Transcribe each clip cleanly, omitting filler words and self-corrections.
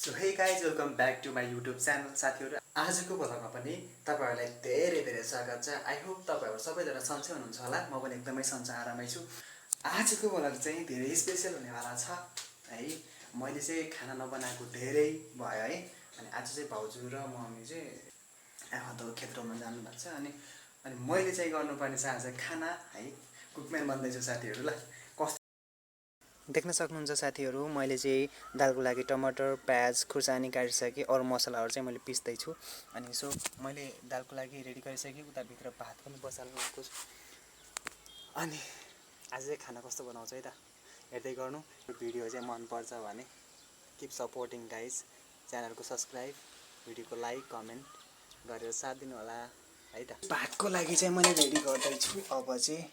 So hey guys welcome back to my YouTube channel साथीहरू। आजको भ्लगमा पनि तपाईँहरूलाई धेरै धेरै स्वागत छ। आई होप तपाईँहरू सबैजना सन्चै हुनुहुन्छ होला। म पनि एकदमै सन्चै आरामै छु। आजको भ्लग चाहिँ धेरै स्पेसल हुनेवाला छ है। मैले चाहिँ खाना नबनाएको धेरै भयो है। अनि आज चाहिँ भाउजू र मम्मी चाहिँ आफू खेतमा जानुभएको छ। अनि मैले चाहिँ गर्नुपर्ने छ आज खाना है। कुकम्यान बन्दैछु साथीहरू। ल देख्न सक्नुहुन्छ साथीहरू, मैले चाहिँ दालको लागि टमाटर प्याज खुर्सानी काटिसकेँ। अरू मसलाहरू चाहिँ मैले पिस्दैछु। अनि सो मैले दालको लागि रेडी गरिसकेँ। उताभित्र भात पनि बसाल्नुको छु। अनि आज चाहिँ खाना कस्तो बनाउँछ है त, हेर्दै गर्नु। यो भिडियो चाहिँ मनपर्छ भने किप सपोर्टिङ गाइज। च्यानलको सब्सक्राइब, भिडियोको लाइक कमेन्ट गरेर साथ दिनु होला है त। भातको लागि चाहिँ मैले रेडी गर्दैछु। अब चाहिँ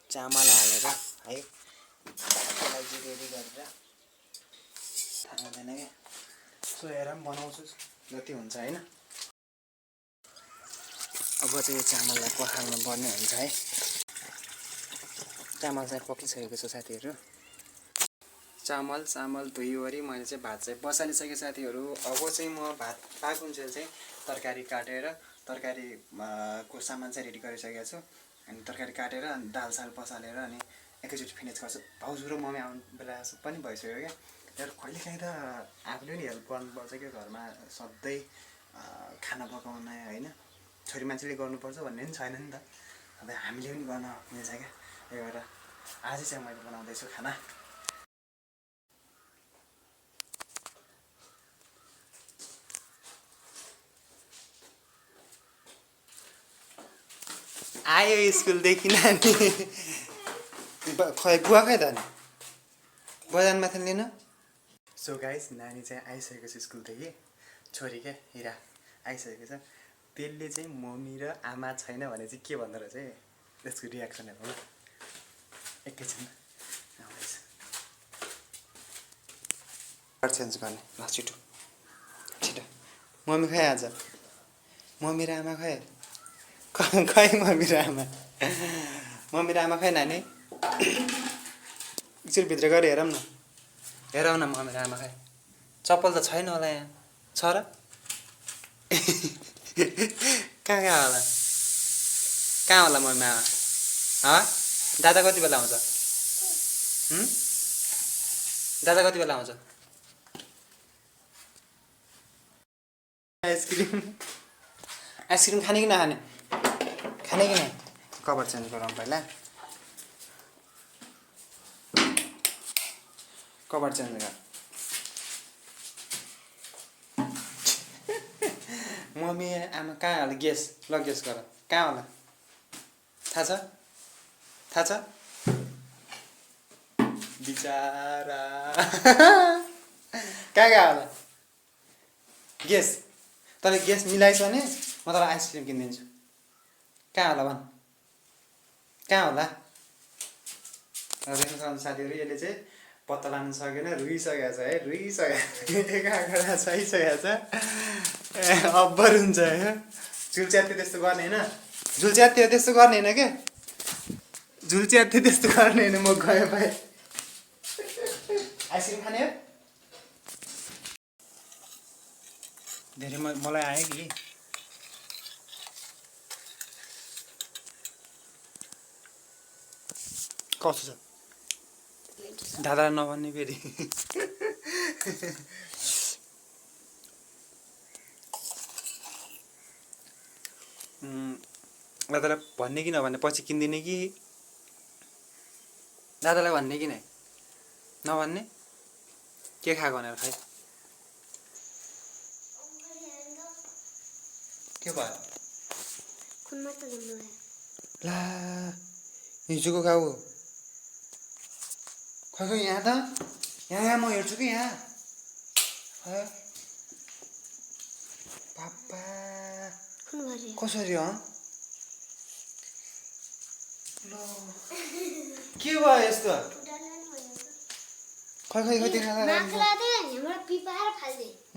चामल हालेर है भातको लागि रेडी गरेर थाहा हुँदैन क्या। सो हेर बनाउँछु जति हुन्छ होइन। अब चाहिँ यो चामललाई पखाल्नु पर्ने हुन्छ है। चामल चाहिँ पकिसकेको छ साथीहरू। चामल धुइवरी मैले चाहिँ भात चाहिँ बसालिसकेँ साथीहरू। अब चाहिँ म भात पाकुन्जेल चाहिँ तरकारी काटेर तरकारीको सामान चाहिँ रेडी गरिसकेको छु। अनि तरकारी काटेर अनि दाल साल पसालेर अनि एकैचोटि फिनिस गर्छु। भाउजू र मम्मी आउनु बेला पनि भइसक्यो क्या। तर कहिलेकाहीँ त आफूले पनि हेल्प गर्नुपर्छ क्या घरमा। सधैँ खाना पकाउन होइन छोरी मान्छेले गर्नुपर्छ भन्ने पनि छैन नि त। अब हामीले पनि गर्न मिल्छ क्या। त्यही भएर आज चाहिँ मैले बनाउँदैछु खाना। आयो स्कुलदेखि नानी। खै बुवा खै त नि बजारमा थियो लिन। सो गाइस नानी चाहिँ आइसकेको छ स्कुलदेखि। छोरी क्या हिरा आइसकेको छ। त्यसले चाहिँ मम्मी र आमा छैन भने चाहिँ के भन्दो रहेछ है। त्यसको रियाक्सन हेर्नु ल एकैछिन आउँदैछ। चेन्ज गर्ने ल छिटो छिटो। मम्मी खै आज मम्मी र आमा खै खै मम्मी र आमा खै नानी। एकचोटि भित्र गएर हेरौँ न। हेरौँ न मम्मी र आमा खै। चप्पल त छैन होला यहाँ छ र। कहाँ होला मम्मी आमा। दादा कति बेला आउँछ? दादा कति बेला आउँछ? आइसक्रिम खाने कि नखाने? खाने कि नहीं? कभर चेन्ज गरौँ पहिला। कभर चेन्ज गर। मम्मी आमा कहाँ होला? गेस ल गेस गर कहाँ होला? थाहा छ बिचारा। कहाँ होला गेस? तँले गेस मिलाइस् भने म तँलाई आइसक्रिम किनिदिन्छु। कहाँ होला भन्? कहाँ होला? देख्न सक्नुहुन्छ साथीहरू, यसले चाहिँ पत्ता लाग्न सकेन। रुइसकेको छ है। एकाकडा सहिसकेको छ। अब्बर हुन्छ है। झुलच्यात्ती त्यस्तो गर्ने होइन। झुलच्यात्ती त्यस्तो गर्ने होइन क्या। झुलच्यात्ती त्यस्तो गर्ने होइन। म गएँ भाइ। आइसक्रिम खाने हो? धेरै मलाई आयो कि। कस्तो छ? दादालाई नभन्ने फेरि। दादालाई भन्ने कि नभन्ने पछि किनिदिने कि? दादालाई भन्ने कि नै नभन्ने? के खाएको भनेर खै? के भयो? ला हिजोको खाऊ। खै यहाँ त यहाँ म हेर्छु कि यहाँ। पापा कसरी हो? के भयो यस्तो? खै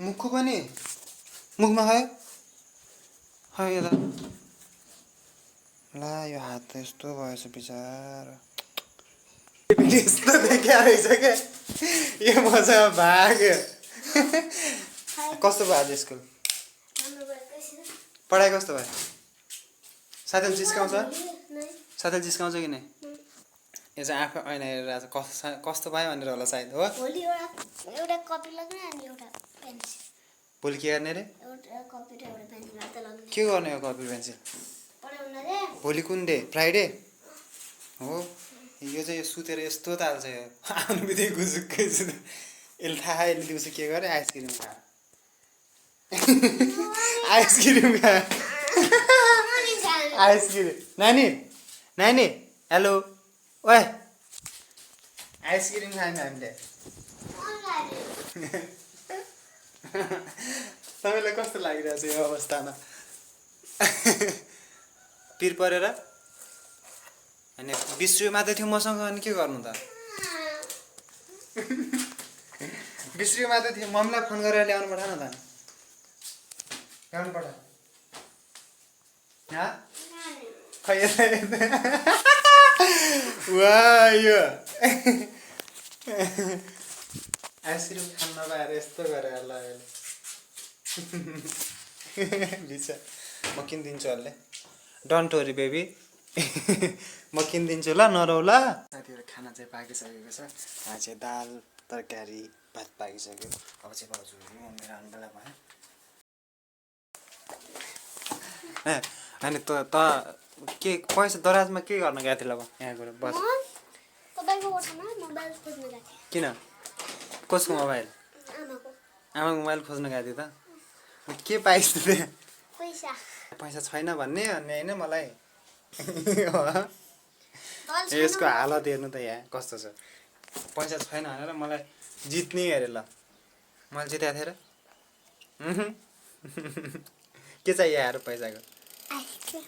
मुखको पनि मुखमा खायो। खै यता ला यो हात त यस्तो भएछ बिचारा। यस्तो देखिया रहेछ क्या यो मजा भाग्यो कस्तो भयो आज स्कुल पढाइ कस्तो भयो साथीले जिस्काउँछ कि नै यो चाहिँ आफै ऐना हेरेर आज कस्तो भयो भनेर होला सायद हो भोलि एउटा कपी लाग्ने अनि एउटा पेन्सिल भोलि के गर्ने रे एउटा कपी र एउटा पेन्सिल हात लाग्ने के गर्ने हो कपी पेन्सिल पढाउन रे भोलि कुन डे फ्राइडे हो यो चाहिँ सुतेर यस्तो ताल्छ यो आउनु बित्तिकै गुजुक्कै यसले थाहा यसले दिउँसो के गरे आइसक्रिम खा आइसक्रिम खा आइसक्रिम नानी हेलो ओए आइसक्रिम खायौँ हामीले तपाईँलाई कस्तो लागिरहेछ यो अवस्थामा पिर परेर अनि 20 रुपियाँ मात्रै थियो मसँग अनि के गर्नु त 20 रुपियाँ मात्रै थियो मम्मीलाई फोन गरेर ल्याउनु पठाउन त ल्याउनु पठाउ खै यो आइसक्रिम खान नपाएर यस्तो गरेर ल बिचा म किनिदिन्छु अहिले डन्ट वरी बेबी म किनिदिन्छु ल नरौ ल साथीहरू खाना चाहिँ पाकिसकेको छ यहाँ चाहिँ दाल तरकारी भात पाकिसक्यो अब चाहिँ भाउजू मेरो आन्टालाई भयो ए अनि त के पैसा दराजमा के गर्न गएको थिएँ अब यहाँ गएर बस तपाईको कोठामा मोबाइल खोज्न गएको किन कसको मोबाइल आमाको आमाको मोबाइल खोज्न गएको थिएँ त के पाइस् त पैसा पैसा छैन भन्ने अनि होइन मलाई यसको हालत हेर्नु त यहाँ कस्तो छ पैसा छैन भनेर मलाई जित्ने अरे ल मैले जिताएको थिएँ र के चाहियो आएर पैसाको आइसक्रिम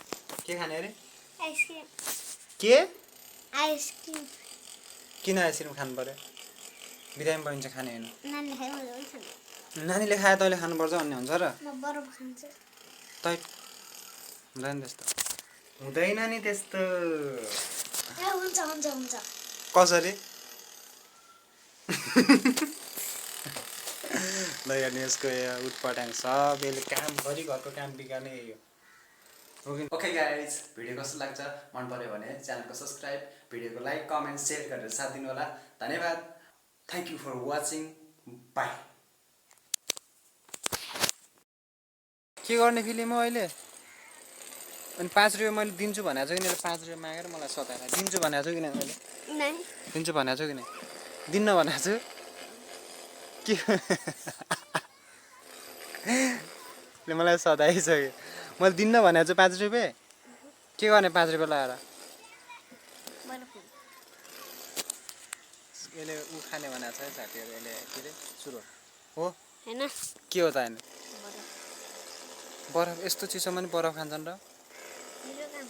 के खाने अरे आइसक्रिम के आइसक्रिम किन आइसक्रिम खानु पर्यो बिरामी बनिन्छ खाने होइन नानीले खायो मैले पनि खानु नानीले खाए तैँले खानुपर्छ भन्ने हुन्छ र म बरफ खान्छु तै हुँदैन त्यस्तो हुँदैन नि त्यस्तो ए हुन्छ हुन्छ हुन्छ कसरी ल हेर्नु यसको उटपटाङ सब यसले काम गरी घरको काम बिगार्ने यो ओके गाइज भिडियो कस्तो लाग्छ मन पर्यो भने च्यानलको सब्सक्राइब भिडियोको लाइक कमेन्ट सेयर गरेर साथ दिनु होला धन्यवाद thank you for watching bye के गर्ने फिल्म हो अहिले अनि 5 रुपियाँ मैले दिन्छु भनेको छु कि 5 रुपियाँ मागेर मलाई सताएर दिन्छु भनेको छु कि मैले दिन्छु भनेको छु कि दिन्न भनेको छु के मलाई सताइसक्यो मैले दिन्न भनेको छु 5 रुपियाँ के गर्ने 5 रुपियाँ लगाएर यसले ऊ खाने भनेको छ है साथीहरू यसले के अरे सुरु हो हैन के हो त होइन बरफ यस्तो चिसोमा पनि बरफ खान्छन् र मेरो काम